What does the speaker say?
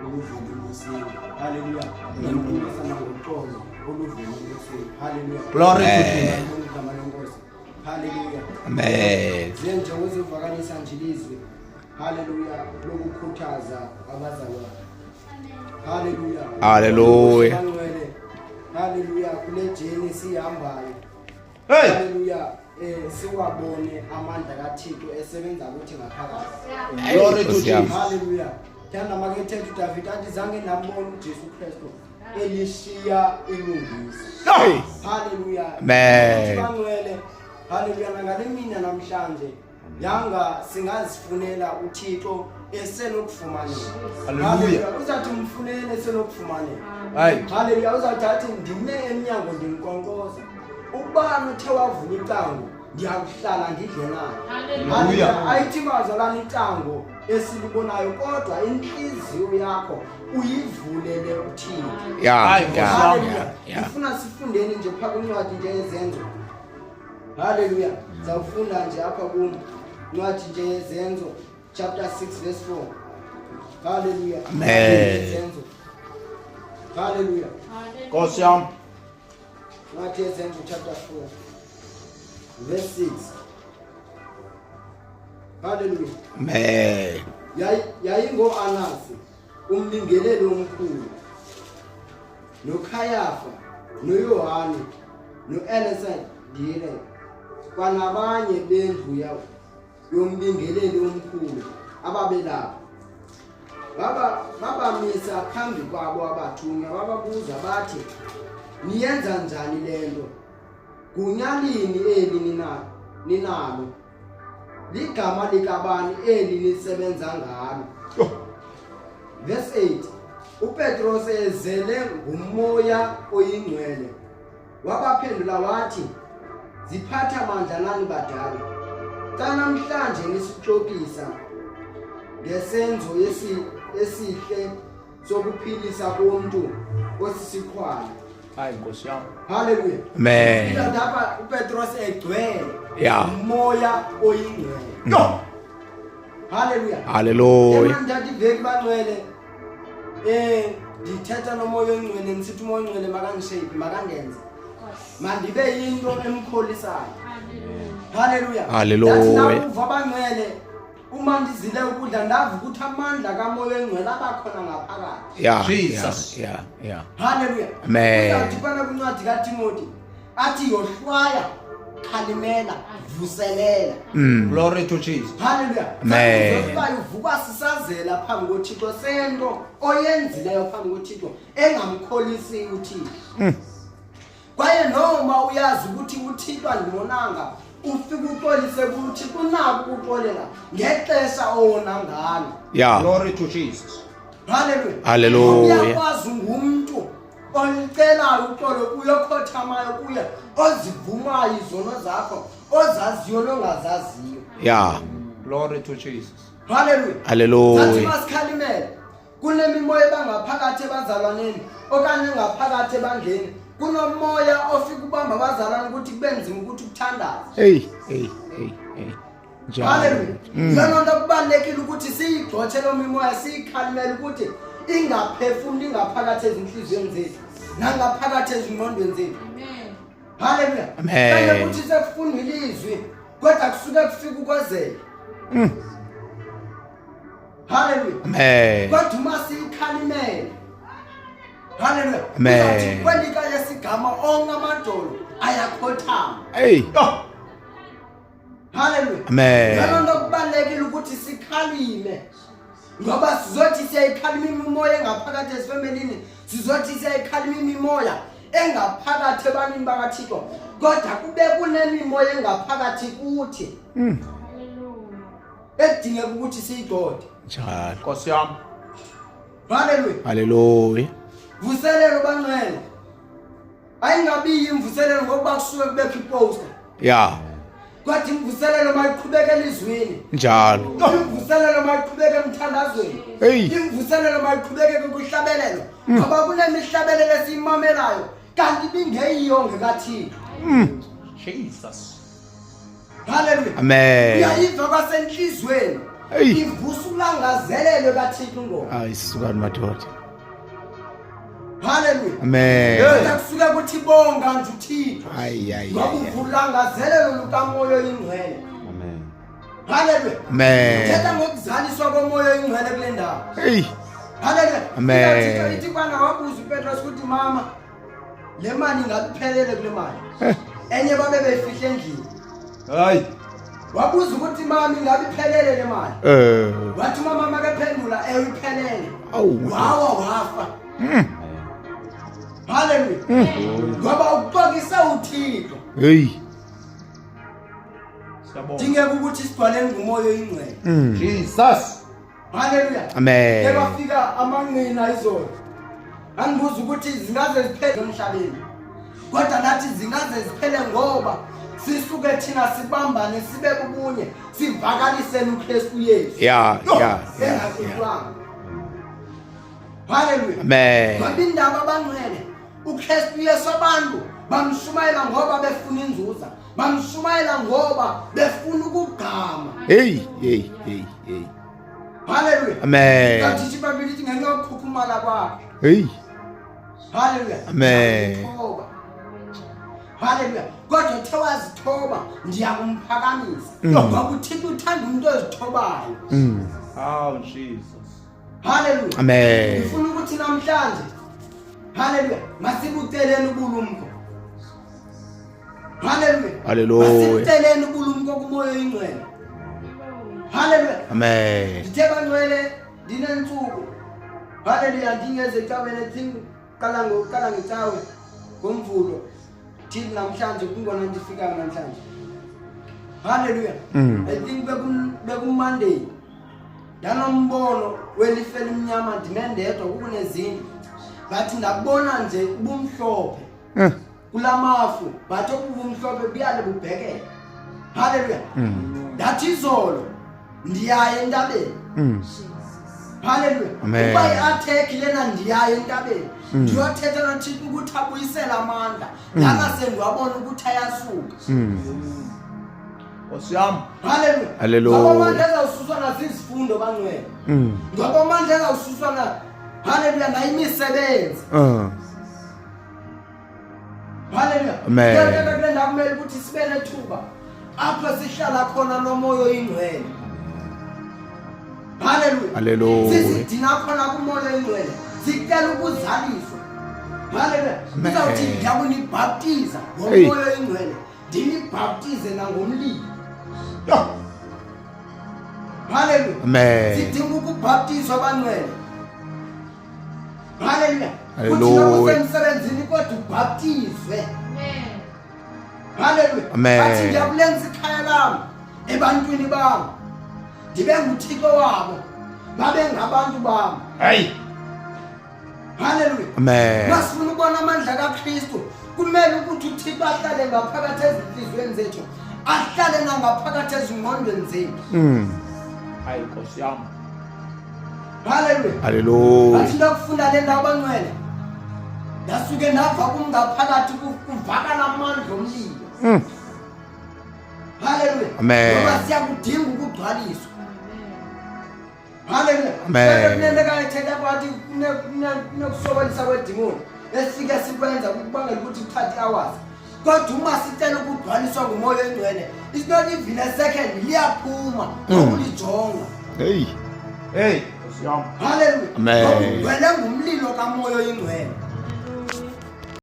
oluvela eNkosini. Haleluya. Ngiyambulisa nangoxolo oluvela eNkosini. Haleluya. Glory to Jesus. Igama leNkosi. Haleluya. Amen. Ziye nje uzovakalisa nje ilizwi. Haleluya lokukhuthaza abazalwane. Haleluya. Haleluya. Bangcwele. Haleluya kule journey sihambayo. Hey! Haleluya. Siwabone amandla kaThixo esebenza kuthi ngaphakathi. Glory to Nkosi yami. Jesus. Haleluya. Thanda makethetha uDavid athi zange ndambona uJesu Kristu elishiya ilungisa. Hey. Haleluya. Amen. Bangcwele. Haleluya nangale mina namhlanje yanga singazifunela uThixo esenokufumaneka. Haleluya. Uzathi umfunele esenokufumaneka. Hayi. Haleluya uzathi athi ndime emnyango ndimnkqonkqoza. Ubani uthe wavula icango ndiyakuhlala ndidle naye. Haleluya. Ayithi bazalwane icango esilibonayo kodwa inhliziyo yakho uyivulele uThixo. Yeah, Hayi, Nkosi yeah, yami. yeah, yeah. Ngifuna sifundeni nje phaka incwadi nje yezenzo. Haleluya. Zawufunda nje apha kum. Incwadi nje yezenzo chapter 6 verse 4. Haleluya. Amen. Yezenzo. Haleluya. Nkosi yami. Incwadi yezenzo chapter 4 verse 6. Haleluya. Amen. Yayingo-Anasi umbingeleli omkhulu noKhayafa noYohane no-Alexandire kwanabanye bendlu yombingeleli omkhulu ababelapho. Babamisa phambi kwabo abathunywa bababuza bathi, niyenza njani le nto? Gunya lini eli ninalo? Ligama likabani eli nisebenza ngalo? Verse 8. uPetros ezele ngumoya oyingcwele wabaphendula wathi, ziphatha mandla nani badala, xa namhlanje nisixokisa ngesenzo esihle sokuphilisa komntu osisiqhwala. Hayi Nkosi yami. Haleluya. Amen. Lapha uPetros egcwele umoya oyingcwele. No. Haleluya. Hallelujah. Emandati iveki bangcwele. Ndithetha nomoya oyingcwele ndisithi umoya oyingcwele makandishape, makandenze. Mandibe yinto emkholisayo. Haleluya. Hallelujah. Ndathi nakuva bangcwele uma ndizile ukudla ndava ukuthi amandla kamoya oyingcwele abakhona ngaphakathi. Yeah. Jesus. Yeah. Haleluya. Amen. Uzawuthi phana kwincwadi kaTimothy athi yohlwaya, khalimela, vuselela. Glory to Jesus. Haleluya. Amen. Uzohlwaya uvukwa sisazela phambi koThixo sento oyenzileyo phambi koThixo engamkholisi uThixo. Kwaye noma uyazi ukuthi uThixo andimonanga, ufike uxolise kuThixo, unako ukuxolela ngexesha owona ngalo. Yeah. Glory to Jesus. Haleluya. Hallelujah. Uyakwazi ngumntu olicelayo uxolo kuye, okhothamayo kuye, ozivumayo izono zakho, ozaziyo nongazaziyo. Yeah. Glory to Jesus. Haleluya. Hallelujah. Sathi masikhalimele kunemimoya ebangaphakathi ebazalwaneni okanye ngaphakathi ebandleni, kunomoya ofika ubamba abazalwane ukuthi kube nzima ukuthi ukuthandaze. Hey, hey, hey, hey. Njalo. Haleluya. Yilona nto kubalulekile ukuthi siyigxothe lo mimoya, siyikhalimele ukuthi ingaphefumuli ingaphakathi ezinhliziyweni zethu nangaphakathi ezingqondweni zethu. Haleluya. Amen. Kanye ukuthi sekufundwa ilizwi kodwa kusuke kufika ukwazela. Haleluya. Amen. Kodwa uma siyikhalimele, haleluya, Amen. uzathi kwelika yesigama onke amadolo ayakhothama. Hey. Haleluya. Amen. Yilona nto kubalulekile ukuthi sikhalime, ngoba sizothi siyayikhalima imimoya engaphakathi ezifemelini, sizothi siyayikhalima imimoya engaphakathi ebantwini bakaThixo, kodwa kube kunemimoya engaphakathi kuthi ekudingeka ukuthi siyigxothe. Njalo. Nkosi yami. Haleluya. Hallelujah. Vuselelo bangcwele ayingabi imvuselelo ngokuba kusuke kubekho iposter. Yeah. Kodwa imvuselelo mayiqhubeke elizwini. Njalo. Imvuselelo mayiqhubeke emthandazweni. Hey. Imvuselelo mayiqhubeke kuhlabelelo, ngoba kunemihlabelelo esiyimamelayo kanti ibingeyiyo ngekaThixo. Jesus. Haleluya. Amen. Uyayiva kwasenhlizweni. Eyi. Ivusa ulangazelelo kaThixo ingoma. Hayi sukani madoda. Haleluya. Amen. Kodwa kusuke kuthi bonga nje uThixo. Hayi hayi. Ngoba uvulangazelelo lukaMoya oyiNgcwele. Amen. Haleluya. Amen. Thetha ngokuzaliswa koMoya oyiNgcwele kule ndawo. Hey. Haleluya. Amen. Uthixo ithi kwana wabuza uPetros ukuthi mama le mali ingakuphelele kule mali. Enye babe beyifihle endlini. Hayi. Wabuza ukuthi mama ingabe iphelele le mali. Eh. Wathi umama makephendula ewe iphelele. Awu. Wawa wafa. Haleluya. Ngoba ukuxokisa uThixo. Hey. Siyabonga. Dingeka ukuthi sigcwale ngumoya oyingcwele. Jesus. Haleluya. Amen. Ke bafika amanqina izolo. Angibuza ukuthi zingaze ziphele emhlabeni. Kodwa nathi zingaze ziphele ngoba sisuke thina sibambane sibe kubunye sivakaliseni uKristu Yesu. Yeah, yeah, yeah. Engafihlwanga. Haleluya. Amen. Ngoba indaba abangcwele uKristu Yesu abantu bamshumayela ngoba befuna inzuza, bamshumayela ngoba befuna ukugama. Hey, hey, hey, hey. Haleluya. Amen. Ngathi iBhayibheli ithi ngenxa yokukhukhumala kwakhe. Hey. Haleluya. Amen. Ngiyazithoba. Haleluya. Kodwa uthe wazithoba ndiyakumphakamisa. Ngoba uThixo uthanda umuntu ozithobayo. Oh Jesus. Haleluya. Amen. Ngifuna ukuthi namhlanje Haleluya. Masibuceleni ubulumko. Haleluya. Haleluya. Masibuceleni ubulumko kumoya oyingcwele. Haleluya. Amen. Ndithe bangcwele ndinentsuku. Haleluya ndingeze ecaweni ethi qala ngokuqala ngecawe ngomvulo. Till namhlanje kungona ndifikayo namhlanje. Haleluya. I think beku Monday. Ndanombono welifu elimnyama ndime ndedwa kukunezindlu. But ndabona nje ubumhlophe. Kulamafu but obubumhlophe buyale bubhekele. Haleluya. Ndathi izolo ndiyaya entabeni. Haleluya. Amen. Uba i-attack lena ndiyaya entabeni. Ndiyothetha noThixo ukuthi abuyisele amandla. Lana sendiwabona ukuthi ayasuka. Nkosi yami. Haleluya. Haleluya. Ngoba amandla ezawususwa nazizifundo bangcwele. Ngoba amandla ezawususwa na haleluya nayimisebenzi. Haleluya. Amen. Kuyathetha kule ndawo kumele ukuthi sibe nethuba apho sihlala khona nomoya oyingcwele. Haleluya. Haleluya. Sisidina khona kumoya oyingcwele. Sicela ukuzaliswa. Haleluya. Amen. Uzawuthi ndiyakunibhaptiza Hey. ngomoya oyingcwele. Ndinibhaptize nangomlilo. Haleluya. Amen. Sidinga ukubhaptizwa abangcwele. Haleluya. Haleluya. Kuthi noma usemsebenzini kodwa ubhaptizwe. Haleluya. Amen. Athi ngiyakulenza ikhaya lami ebantwini bami. Ndibe nguThixo wabo. Babe ngabantu bami. Hey. Haleluya. Amen. Masifuna ukubona amandla kaKristu, kumele ukuthi uThixo ahlale ngaphakathi ezinhliziyweni zethu, ahlale nangaphakathi ezingqondweni zethu. Hayi Nkosi yami. Haleluya. Haleluya. Bathi ndakufunda le ndawo bangcwele. Ndasuke ndava kumngaphakathi kuvakala amandla omlilo. Haleluya. Amen. Ngoba siyakudinga ukugcwaliswa. Haleluya. Amen. Kunento kayithetha kwathi kunekusokolisa kwedimoni esifike sikwenza ukubangela ukuthi kuthathe hours. Kodwa uma sicela ukugcwaliswa ngumoya oyingcwele, it's not even a second liyaphuma ngokulijonga. Hey. Hey Nkosi yami. Haleluya. Amen. Ngoba ugcwele ngumlilo kamoya oyingcwele.